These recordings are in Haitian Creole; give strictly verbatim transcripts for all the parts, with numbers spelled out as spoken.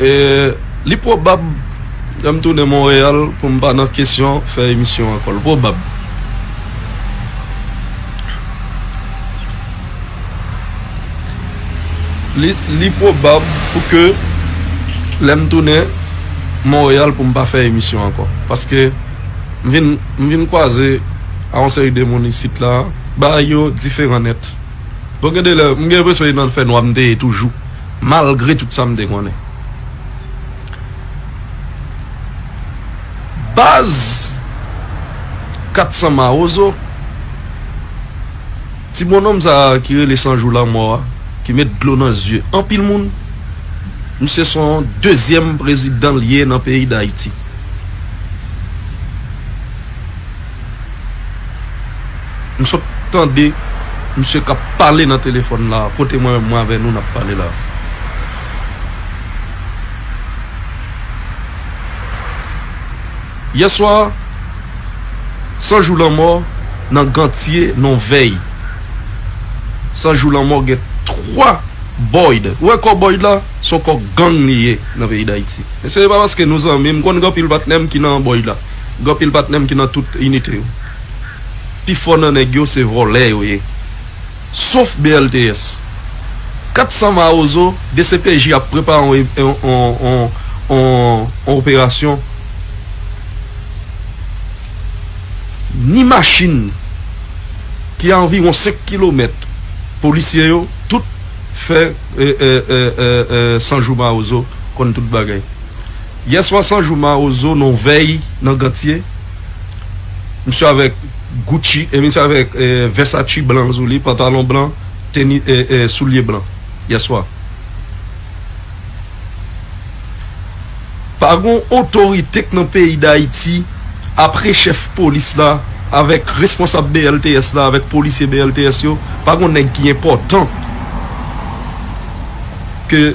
E, li pwobab lè m tounen Monreyal pou m pa nan kesyon fè emisyon ankò. L pwobab. Li, li pwobab pou ke lè m tounen Monreyal pou m pa fè emisyon ankò. Paske m vin, m vin kwaze a yon seri de moun isit la, bagay yo diferan nèt. Bon, gen de lè, m gen enpresyon e nan fènwa m te ye toujou, malgre tout sa m te konnen. Baz kat san Mawozo, ti bonnonm sa a ki rele San Jou Lanmò a, ki met dlo nan zye anpil moun, misye se yon dezyèm prezidan l ye nan peyi Dayiti. M sot tande misye k ap pale nan telefòn la, kote mwen menm mwen avè nou n ap pale la. Yèswa, San Jou Lanmò nan Gantye, nan vèy. San Jou Lanmò gen twa Boyd. Ou wè kò Boyd la? Se yon kò gang li ye nan peyi Dayiti. Mesye, e pa paske nou zanmi, m konn gen anpil patnè m ki nan Boyd la. Gen anpil patnè m ki nan tout inite yo. Pifò nan nèg yo se vòlè yo ye. Sof B L T S. Kat san Mawozo, D C P J ap prepare yon, yon, yon, yon, yon, yon operasyon. Ni machin ki a anviwon senk kilomèt, polisye yo, tout fè, e, e, e, e, e, San Jou Mawozo konn tout bagay. Yèswa San Jou Mawozo nan vèy nan Gantye, misye avèk Gucci, e misye avèk, e, Versace blan sou li, pantalon blan, teni, e, e, soulye blan. Yèswa. Pa gon otorite k nan peyi Dayiti, apre chèf polis la, avèk responsab B L T S la, avèk polisye B L T S yo, pa gon nèg ki enpòtan ke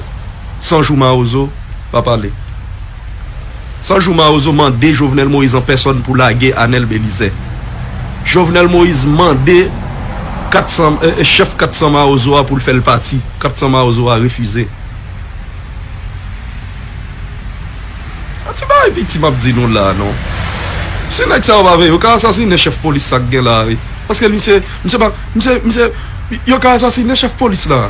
San Jou Mawozo pa pale. San Jou Mawozo mande Jovenel Moïse an pèsòn pou lage Anèl Belizaire. Jovenel Moïse mande kat san, e, e, chèf kat san Mawozo a pou l fè l pati. Kat san Mawozo a refize. A ti bagay piti m ap di nou la, non. Si nèg sa yo pa vle, yo ka asasinen chèf polis sa k gen la, wi. Paske misye, misye pa, misye, misye, yo ka asasinen chèf polis la.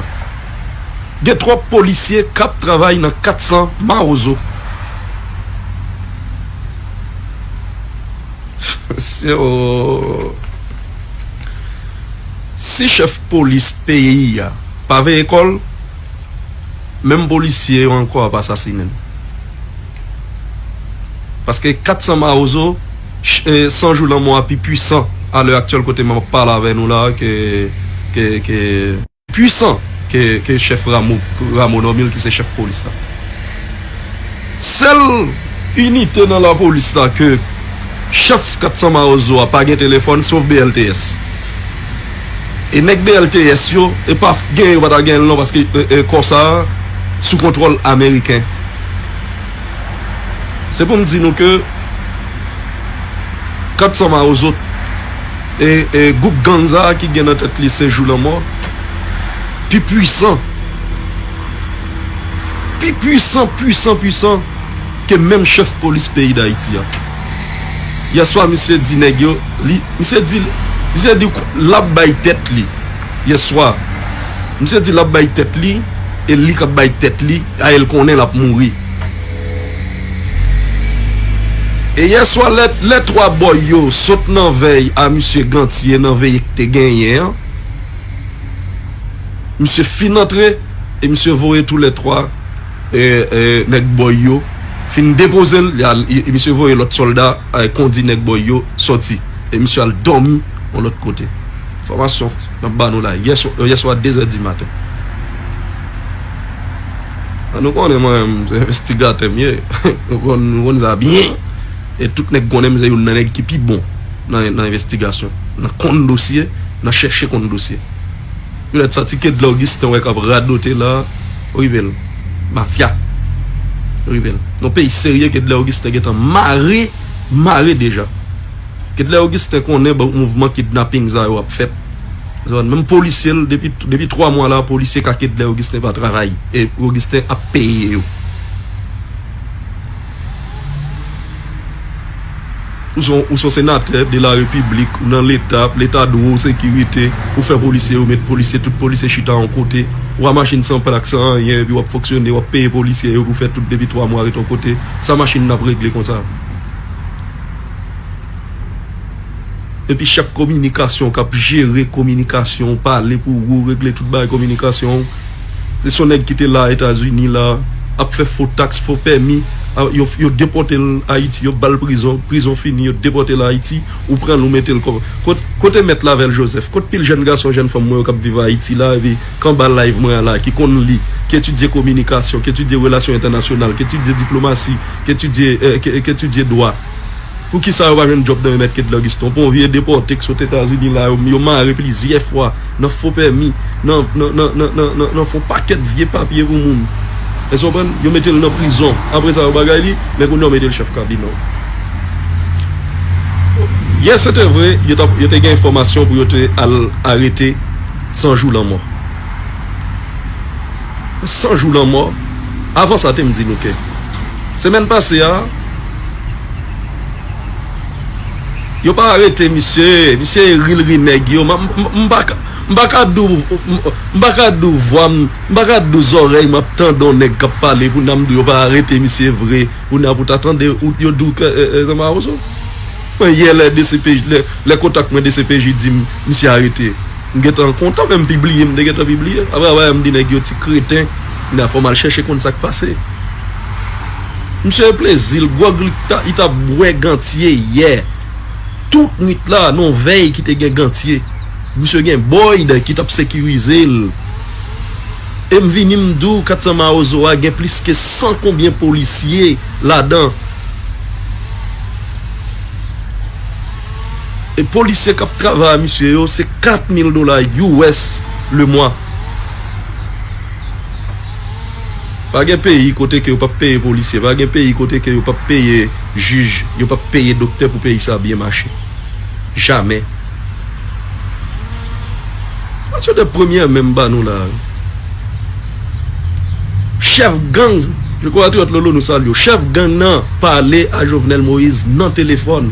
Gen twòp polisye k ap travay nan kat san Mawozo. Yo, si chèf polis peyi a pa veye kò l, menm polisye yo ankò ap asasinen l. Paske kat san Mawozo, ch-, e, San Jou Lanmò a pi pwisan a lè aktyèl kote m ap pale avè nou la ke, ke, ke pwisan ke, ke chèf Rameau, Rameau Normil ki se chèf polis la. Sèl inite nan lapolis la ke chèf kat san Mawozo a pa gen telefòn, sof B L T S. E nèg B L T S yo, e pa f-, gen yo pa ta gen l non, paske, e, e, kò sa a sou kontwòl ameriken. Se pou m di nou ke kat san Mawozo, e, e, gwoup gang sa a ki gen nan tèt li San Jou Lanmò, pi pwisan, pi pwisan, pwisan, pwisan ke menm chèf polis peyi Dayiti a. Yèswa, misye di nèg yo, li, misye di, misye di l ap bay tèt li. Yèswa, misye di l ap bay tèt li, e li k ap bay tèt li, a e l konnen l ap mouri. E yèswa, lè, lè twa bòy yo sot nan vèy a misye Gantye nan veye k te genyen an, misye fin antre e misye voye toulètwa, e, e, nèg bòy yo, fin depoze l, y al, e, e misye voye lòt sòlda, e, kondi nèg bòy yo sòti. E misye al dòmi yon lòt kote. Enfòmasyon n ap ba nou la, yè swa, yè swa de zè di maten. A, nou konnen mwen menm, se envestigatè m ye. Nou konn, nou konn sa byen. E tout nèg konnen m se youn nan nèg ki pi bon nan, nan envestigasyon, nan konn dosye, nan chèche konn dosye. Poutèt sa ti Kedlè Augustin wè k ap radote la, rive l. Mafya. Rive l. Yon peyi serye, Kedlè Augustin gentan mare, mare deja. Kedlè Augustin konnen bon mouvman kidnaping sa yo ap fèt. Zòn, menm polisye l, depi, depi twa mwa la, polisye ka Kedlè Augustin pa travay. E Augustin ap peye yo. Ou se yon, ou se yon senatè de la repiblik, ou nan leta, leta dwe w sekirite, ou fè polisye, ou met polisye, tout polisye chita yon kote, ou a machin san plak, san anyen, epi w ap fonksyone, w ap peye polisye yo pou fè tout depi twa mwa ret yon kote. Sa machin nan ap regle konsa? Epi chèf kominikasyon k ap jere kominikasyon, pale pou ou, regle tout bagay kominikasyon. Se yon nèg ki te la Etazini la, ap fè fo taks, fo pèmi, a, yo, yo depòte l Ayiti, yo ba l prizon, prizon fini, yo depòte l Ayiti, ou pran l, ou mete l kò-, kot-, kote mèt Lavelle Joseph, kot pil jèn gason, jèn fanm mwen yo k ap viv Ayiti la, epi k anba live mwen an la, ki konn li, ki etidye kominikasyon, ki etidye relasyon entènasyonal, ki etidye diplomasi, ki etidye, eh, ki, ki etidye dwa. Poukisa yo pa jwenn djòb nan men mèt Kedlan Giston? Pou yon vye depòte k sot Etazini la, yo, yo mare plizyè fwa nan fo pèmi, nan, nan, nan fon pakèt vye papye pou moun. Èske w konprann? Yo mete l nan prizon. Apre sa, yo bagay li, men kounye a yo mete l chèf kabinè. Yè, se te vre, yo t ap, yo te gen enfòmasyon pou yo te al arete San Jou Lanmò. San Jou Lanmò, avan sa, te m di nou ke semèn pase a, yo pa arete misye, misye ri, l ri nèg yo. M, m, m pa ka, m pa ka di w, m, m pa ka di w vwa m, m pa ka di w zòrèy m ap tande yon nèg k ap pale, kounye a m di w yo pa arete misye vre. Kounye a pou ta tande, ou, yo di w ke, e, e, Jean Mawozo. Mwen, yè, lè D C P J, lè, lè kontak mwen D C P J di m, misye arete. M gentan kontan, men m pibliye, m te gentan pibliye. Apre, apre, m di nèg yo ti kreten, kounye a fò m al chèche konn sa k pase. Misye e plezi l, gwòg li ta, li t ap bwè Gantye yè. Tout nwit la, nan vèy ki te gen Gantye. Misye gen Boyd ki t ap sekirize l. E m vini m di w, kat san Mawozo a gen plis ke san konbyen polisye ladan. E polisye k ap travay a misye yo, se kat mil dola U S le mwa. Pa gen peyi kote ke yo p ap peye polisye, pa gen peyi kote ke yo p ap peye jij, yo p ap peye doktè pou peyi sa byen mache. Jamè. Match de premyè menm ba nou la. Chèf gang, je crois patriyòt Lolo nou salye w. Chèf gang nan pale a Jovenel Moïse nan telefòn.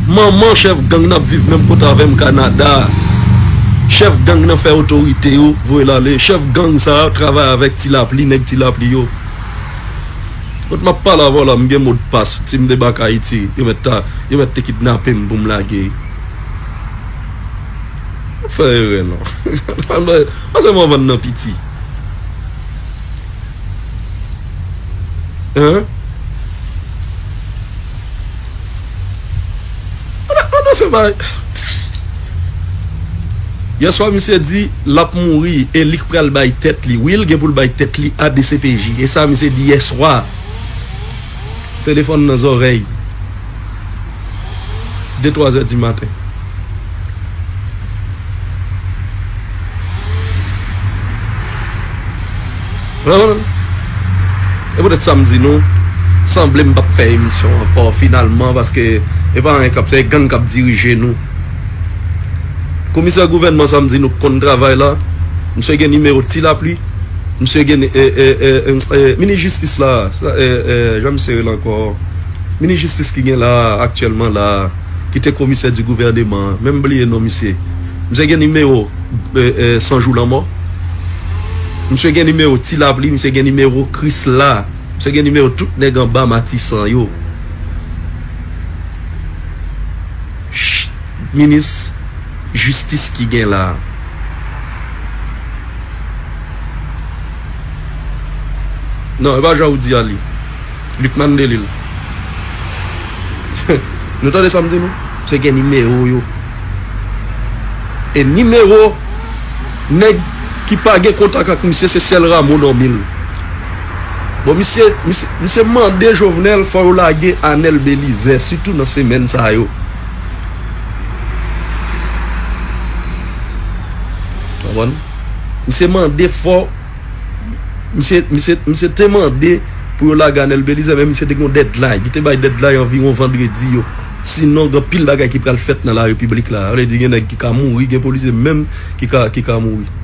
Manman chèf gang nan ap viv menm kote avè m Kanada. Chèf gang nan fè otorite yo voye l ale. Chèf gang sa a travay avèk Ti Lapli, nèg Ti Lapli yo. Kot m ap pale avè w la, m gen modpas. Si m debake Ayiti, yo mèt ta, yo mèt te kidnape m pou m lage. Ou fè erè non. Pase m vann nan piti. Hein? Ann, ann, se pa. Yèswa, misye di l ap mouri e li k pral bay tèt li. Wi, l gen pou l bay tèt li a D C P J. E sa misye di yèswa. Telefòn nan zòrèy. De, twa zè di maten. Ou konprann? E poutèt sa m di nou, sanble m p ap fè emisyon ankò finalman, paske e pa anyen k ap fè, e gang k ap dirije nou. Komisè gouvènman sa m di nou k konn travay la, misye gen nimewo Ti Lapli, misye gen, e, e, e, e, e, minis jistis la, sa, e, e, jan misye rele ankò? Minis jistis ki gen la aktyèlman la, ki te komisè di gouvèneman, menm bliye non misye. Misye gen nimewo, e, e, San Jou Lanmò. Misye gen nimewo Ti Lapli, misye gen nimewo Krisla. Misye gen nimewo tout nèg anba Matisan yo. Ch-, minis jistis ki gen la. Non, e pa jan ou di a li. Luc Mandelil. Nou tande sa m di nou? Se gen nimewo yo. E nimewo nèg ki pa gen kontak ak misye, se sèl Rameau Normil. Bon, misye, misye, misye mande Jovenel fò yo lage Anèl Belizaire, sitou nan semèn sa yo. Konprann? Misye mande fò, misye, misye, misye te mande pou yo lage Anèl Belizaire, men misye te gen yon deadline. Li te bay deadline anviwon vandredi yo. Sinon, gen anpil bagay ki pral fèt nan larepiblik la. Sa vle di, gen nèg ki ka mouri, gen polisye menm ki ka, ki ka mouri.